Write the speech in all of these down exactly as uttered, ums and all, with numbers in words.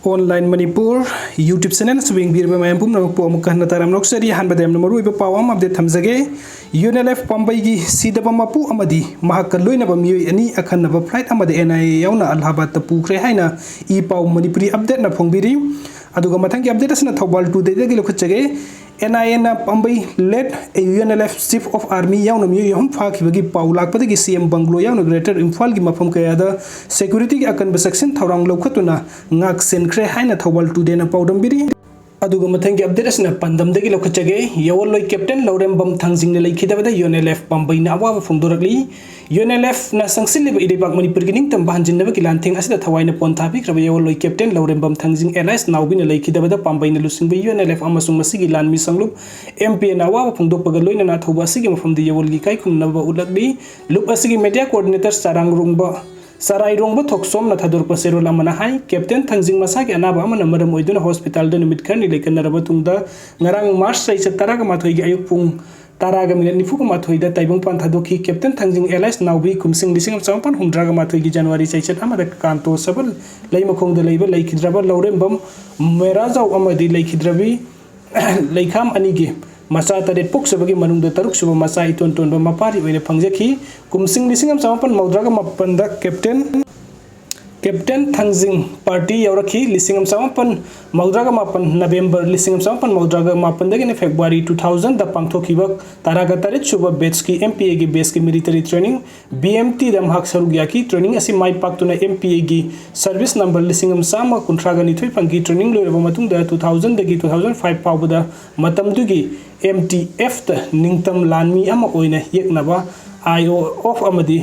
Online Manipur YouTube channel ꯑꯁꯤꯕꯨ ꯌꯦꯡꯕꯤꯔꯤꯕ ꯃꯌꯥꯝ ꯄꯨꯝꯅꯃꯛꯄꯨ ꯑꯃꯨꯛꯀ ꯍꯟꯅ ꯇꯥꯔꯝ ꯂꯧꯖꯔꯤ꯫ ꯑꯍꯥꯟꯕꯗ ꯌꯥꯝꯅ ꯃꯔꯨꯑꯣꯏꯕ ꯄꯥꯎ ꯑꯃ update ꯊꯝꯖꯒꯦ꯫ UNLF ꯄꯥꯝꯕꯩꯒꯤ ꯁꯤꯗꯕ ꯃꯄꯨ ꯑꯃꯗꯤ ꯃꯍꯥꯛꯀ ꯂꯣꯏꯅꯕ ꯃꯤꯑꯣꯏ ꯑꯅꯤ ꯑꯈꯟꯅꯕ flight ꯑꯃꯗ NIA ꯌꯥꯎꯅ ꯑꯜꯍꯥꯕꯥꯗꯇ ꯄꯨꯈ꯭ꯔꯦ ꯍꯥꯏꯅ ꯏ ꯄꯥꯎ ꯃꯅꯤꯄꯨꯔꯤ updateꯅ ꯐꯣꯡꯕꯤꯔꯤ꯫ ꯑꯗꯨꯒ ꯃꯊꯪꯒꯤ update ꯑꯁꯤꯅ ꯊꯧꯕꯥꯜ Todayꯗꯒꯤ ꯂꯧꯈꯠꯆꯒꯦ꯫ NIAꯅ ꯄꯥꯝꯕꯩ led UNLF Chief of Army ꯌꯥꯎꯅ ꯃꯤꯑꯣꯏ ꯑꯍꯨꯝ ꯐꯥꯈꯤꯕꯒꯤ ꯄꯥꯎ ꯂꯥꯛꯄꯗꯒꯤ CM bungalow ꯌꯥꯎꯅ Greater ꯏꯝꯐꯥꯜꯒꯤ ꯃꯐꯝ ꯀꯌꯥꯗ securityꯒꯤ ꯑꯀꯟꯕ ꯆꯦꯛꯁꯤꯟ ꯊꯧꯔꯥꯡ ꯂꯧꯈꯠꯇꯨꯅ ꯉꯥꯛ ꯁꯦꯟꯈ꯭ꯔꯦ ꯍꯥꯏꯅ ꯊꯧꯕꯥꯜ Todayꯅ ꯄꯥꯎꯗꯝꯕꯤꯔꯤ꯫ ꯑꯗꯨꯒ ꯃꯊꯪꯒꯤ update ꯑꯁꯤꯅ ꯄꯥꯟꯗꯝꯗꯒꯤ ꯂꯧꯈꯠꯆꯒꯦ꯫ ꯌꯥꯋꯜꯂꯣꯏ Captain ꯂꯧꯔꯦꯝꯕꯝ ꯊꯥꯡꯖꯤꯡꯅ ꯂꯩꯈꯤꯗꯕꯗ UNLF ꯄꯥꯝꯕꯩꯅ ꯑꯋꯥꯕ ꯐꯣꯡꯗꯣꯔꯛꯂꯤ꯫ UNLFꯅ ꯆꯪꯁꯤꯜꯂꯤꯕ ꯏꯔꯩꯕꯥꯛ ꯃꯅꯤꯄꯨꯔꯒꯤ ꯅꯤꯡꯇꯝꯕ ꯍꯟꯖꯤꯟꯅꯕꯒꯤ ꯂꯥꯟꯊꯦꯡ ꯑꯁꯤꯗ ꯊꯋꯥꯏꯅ ꯄꯣꯟ ꯊꯥꯕꯤꯈ꯭ꯔꯕ ꯌꯥꯋꯜꯂꯣꯏ Captain ꯂꯧꯔꯦꯝꯕꯝ ꯊꯥꯡꯖꯤꯡ alias ꯅꯥꯎꯕꯤꯅ ꯂꯩꯈꯤꯗꯕꯗ ꯄꯥꯝꯕꯩꯅ ꯂꯨꯆꯤꯡꯕ UNLF ꯑꯃꯁꯨꯡ ꯃꯁꯤꯒꯤ ꯂꯥꯟꯃꯤ ꯁꯪꯂꯨꯞ MPAꯅ ꯑꯋꯥꯕ ꯐꯣꯡꯗꯣꯛꯄꯒ ꯂꯣꯏꯅꯅ ꯊꯧꯕ ꯑꯁꯤꯒꯤ ꯃꯐꯝꯗ ꯌꯥꯋꯜꯒꯤ ꯏꯀꯥꯏ ꯈꯨꯝꯅꯕ ꯎꯠꯂꯛꯂꯤ꯫ ꯂꯨꯞ ꯑꯁꯤꯒꯤ media coordinator ꯆꯔꯥꯡꯔꯣꯡꯕ ꯆꯔꯥꯏꯔꯣꯡꯕ ꯊꯣꯛꯆꯣꯝꯅ ꯊꯥꯗꯣꯔꯛꯄ ꯆꯦꯔꯣꯜ ꯑꯃꯅ ꯍꯥꯏ, Captain ꯊꯥꯡꯖꯤꯡ ꯃꯁꯥꯒꯤ ꯑꯅꯥꯕ ꯑꯃꯅ ꯃꯔꯝ ꯑꯣꯏꯗꯨꯅ hospitalꯗ ꯅꯨꯃꯤꯠ ꯈꯔꯅꯤ ꯂꯩꯀꯠꯅꯔꯕ ꯇꯨꯡꯗ ꯉꯔꯥꯡ March ꯆꯩꯆꯠ ꯇꯔꯥꯒ ꯃꯥꯊꯣꯏꯒꯤ ꯑꯌꯨꯛ ꯄꯨꯡ ꯇꯔꯥꯒ minute ꯅꯤꯐꯨꯒ ꯃꯥꯊꯣꯏꯗ ꯇꯥꯏꯕꯪꯄꯥꯟ ꯊꯥꯗꯣꯛꯈꯤ꯫ Captain ꯊꯥꯡꯖꯤꯡ alias ꯅꯥꯎꯕꯤ ꯀꯨꯝꯁꯤꯡ ꯂꯤꯁꯤꯡ ꯑꯃ ꯆꯃꯥꯄꯟ ꯍꯨꯝꯗ꯭ꯔꯥꯒ ꯃꯥꯊꯣꯏꯒꯤ January ꯆꯩꯆꯠ ꯑꯃꯗ ꯀꯥꯟꯇꯣ ꯁꯕꯜ ꯂꯩꯃꯈꯣꯡꯗ ꯂꯩꯕ ꯂꯩꯈꯤꯗ꯭ꯔꯕ ꯂꯧꯔꯦꯝꯕꯝ ꯃꯦꯔꯥꯖꯥꯎ ꯑꯃꯗꯤ ꯂꯩꯈꯤꯗ꯭ꯔꯕꯤ ꯂꯩꯈꯥꯝ ꯑꯅꯤꯒꯤ ꯃꯆꯥ ꯇꯔꯦꯠ ꯄꯣꯛꯆꯕꯒꯤ ꯃꯅꯨꯡꯗ ꯇꯔꯨꯛꯁꯨꯕ ꯃꯆꯥ ꯏꯇꯣꯟ ꯇꯣꯟꯕ ꯃꯄꯥꯔꯤ ꯑꯣꯏꯅ ꯐꯪꯖꯈꯤ꯫ ꯀꯨꯝꯁꯤꯡ ꯂꯤꯁꯤꯡ ꯑꯃ ꯆꯃꯥꯄꯟ ꯃꯧꯗ꯭ꯔꯥꯒ ꯃꯥꯄꯟꯗ Captain Captain ꯊꯥꯡꯖꯤꯡ party ꯌꯥꯎꯔꯛꯈꯤ꯫ ꯂꯤꯁꯤꯡ ꯑꯃ ꯆꯃꯥꯄꯟ ꯃꯧꯗ꯭ꯔꯥꯒ ꯃꯥꯄꯟ November ꯂꯤꯁꯤꯡ ꯑꯃ ꯆꯃꯥꯄꯟ ꯃꯧꯗ꯭ꯔꯥꯒ ꯃꯥꯄꯟꯗꯒꯤꯅ February two thousandꯗ ꯄꯥꯡꯊꯣꯛꯈꯤꯕ ꯇꯔꯥꯒ ꯇꯔꯦꯠ ꯁꯨꯕ batchꯀꯤ MPAꯒꯤ baseꯀꯤ military training BMTꯗ ꯃꯍꯥꯛ ꯁꯔꯨꯛ ꯌꯥꯈꯤ꯫ Training ꯑꯁꯤ ꯃꯥꯏ ꯄꯥꯛꯇꯨꯅ MPAꯒꯤ service number ꯂꯤꯁꯤꯡ ꯑꯃ ꯆꯥꯝꯃ ꯀꯨꯟꯊ꯭ꯔꯥꯒ ꯅꯤꯊꯣꯏ ꯐꯪꯈꯤ꯫ Training ꯂꯣꯏꯔꯕ ꯃꯇꯨꯡꯗ two thousandꯗꯒꯤ two thousand five ꯐꯥꯎꯕꯗ ꯃꯇꯝꯗꯨꯒꯤ MTFꯇ ꯅꯤꯡꯇꯝ ꯂꯥꯟꯃꯤ ꯑꯃ ꯑꯣꯏꯅ ꯌꯦꯛꯅꯕ IO of ꯑꯃꯗꯤ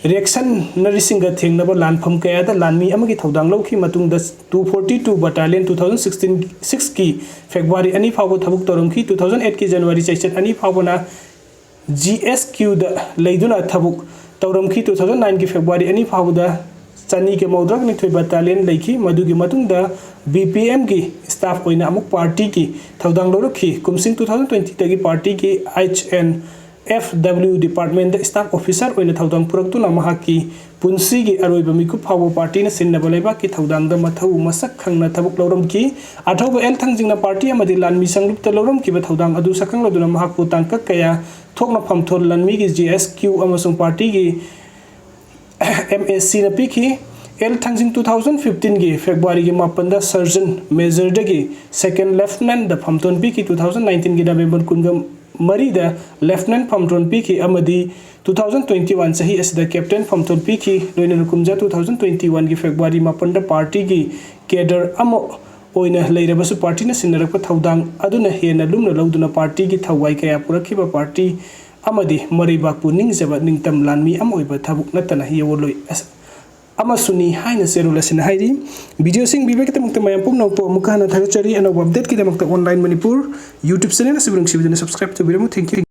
reactionaryꯁꯤꯡꯒ ꯊꯦꯡꯅꯕ ꯂꯥꯟꯐꯝ ꯀꯌꯥꯗ ꯂꯥꯟꯃꯤ ꯑꯃꯒꯤ ꯊꯧꯗꯥꯡ ꯂꯧꯈꯤ꯫ ꯃꯇꯨꯡꯗ two forty two Battalion two thousand sixteen sixꯀꯤ February ꯑꯅꯤ ꯐꯥꯎꯕ ꯊꯕꯛ ꯇꯧꯔꯝꯈꯤ꯫ Two thousand eightꯀꯤ January ꯆꯩꯆꯠ ꯑꯅꯤ ꯐꯥꯎꯕꯅ GSQꯗ ꯂꯩꯗꯨꯅ ꯊꯕꯛ ꯇꯧꯔꯝꯈꯤ꯫ Two thousand nineꯒꯤ February ꯑꯅꯤ ꯐꯥꯎꯕꯗ ꯆꯅꯤꯒ ꯃꯧꯗ꯭ꯔꯥꯒ ꯅꯤꯊꯣꯏ Battalion ꯂꯩꯈꯤ꯫ ꯃꯗꯨꯒꯤ ꯃꯇꯨꯡꯗ BPMꯒꯤ staff ꯑꯣꯏꯅ ꯑꯃꯨꯛ partyꯒꯤ ꯊꯧꯗꯥꯡ ꯂꯧꯔꯛꯈꯤ꯫ ꯀꯨꯝꯁꯤꯡ two thousand twentyꯗꯒꯤ partyꯒꯤ HN F W Department ꯗ staff officer ꯑꯣꯏꯅ ꯊꯧꯗꯥꯡ ꯄꯨꯔꯛꯇꯨꯅ ꯃꯍꯥꯛꯀꯤ ꯄꯨꯟꯁꯤꯒꯤ ꯑꯔꯣꯏꯕ ꯃꯤꯀꯨꯞ ꯐꯥꯎꯕ party ꯅ ꯁꯤꯟꯅꯕ ꯂꯩꯕꯥꯛꯀꯤ ꯊꯧꯗꯥꯡꯗ ꯃꯊꯧ ꯃꯁꯛ ꯈꯪꯅ ꯊꯕꯛ ꯂꯧꯔꯝꯈꯤ꯫ ꯑꯊꯧꯕ ꯑꯦꯜ ꯊꯥꯡꯖꯤꯡꯅ party ꯑꯃꯗꯤ ꯂꯥꯟꯃꯤ ꯁꯪꯂꯨꯞꯇ ꯂꯧꯔꯝꯈꯤꯕ ꯊꯧꯗꯥꯡ ꯑꯗꯨ ꯁꯛꯈꯪꯂꯗꯨꯅ ꯃꯍꯥꯛꯄꯨ ꯇꯥꯡꯀꯛ ꯀꯌꯥ ꯊꯣꯛꯅ ꯐꯝꯊꯣꯟ ꯂꯥꯟꯃꯤꯒꯤ G S Q ꯑꯃꯁꯨꯡ party ꯒꯤ M S C ꯅ ꯄꯤꯈꯤ꯫ ꯑꯦꯜ ꯊꯥꯡꯖꯤꯡ two thousand fifteen ꯒꯤ February ꯒꯤ ꯃꯥꯄꯟꯗ Sergeant Major ꯗꯒꯤ Second Lieutenant ꯗ ꯐꯝꯊꯣꯟ ꯄꯤꯈꯤ꯫ Two thousand nineteen ꯒꯤ November ꯀꯨꯟꯒ ꯃꯔꯤꯗ Lieutenant ꯐꯝꯊꯣꯟ ꯄꯤꯈꯤ ꯑꯃꯗꯤ two thousand twenty one ꯆꯍꯤ ꯑꯁꯤꯗ Captain ꯐꯝꯊꯣꯟ ꯄꯤꯈꯤ꯫ ꯂꯣꯏꯅꯅ ꯀꯨꯝꯖꯥ two thousand twenty one ꯒꯤ February ꯃꯥꯄꯟꯗ party ꯒꯤ cadre ꯑꯃ ꯑꯣꯏꯅ ꯂꯩꯔꯕꯁꯨ party ꯅ ꯁꯤꯟꯅꯔꯛꯄ ꯊꯧꯗꯥꯡ ꯑꯗꯨꯅ ꯍꯦꯟꯅ ꯂꯨꯝꯅ ꯂꯧꯗꯨꯅ party ꯒꯤ ꯊꯋꯥꯏ ꯀꯌꯥ ꯄꯨꯔꯛꯈꯤꯕ party ꯑꯃꯗꯤ ꯃꯔꯩꯕꯥꯛꯄꯨ ꯅꯤꯡꯖꯕ ꯅꯤꯡꯇꯝ ꯂꯥꯟꯃꯤ ꯑꯃ ꯑꯣꯏꯕ ꯊꯕꯛ ꯅꯠꯇꯅ ꯌꯧꯔꯂꯣꯏ ꯑꯁ-, ꯑꯃꯁꯨꯅꯤ ꯍꯥꯏꯅ ꯆꯦꯔꯣꯜ ꯑꯁꯤꯅ ꯍꯥꯏꯔꯤ꯫ Video ꯁꯤꯡ ꯄꯤꯕꯒꯤꯗꯃꯛꯇ ꯃꯌꯥꯝ ꯄꯨꯝꯅꯃꯛꯄꯨ ꯑꯃꯨꯛꯀ ꯍꯟꯅ ꯊꯥꯒꯠꯆꯔꯤ꯫ ꯑꯅꯧꯕ update ꯀꯤꯗꯃꯛꯇ Online Manipur YouTube channel ꯑꯁꯤꯕꯨ ꯅꯨꯡꯁꯤꯕꯤꯗꯨꯅ subscribe ꯇꯧꯕꯤꯔꯝꯃꯨ꯫ Thank you꯫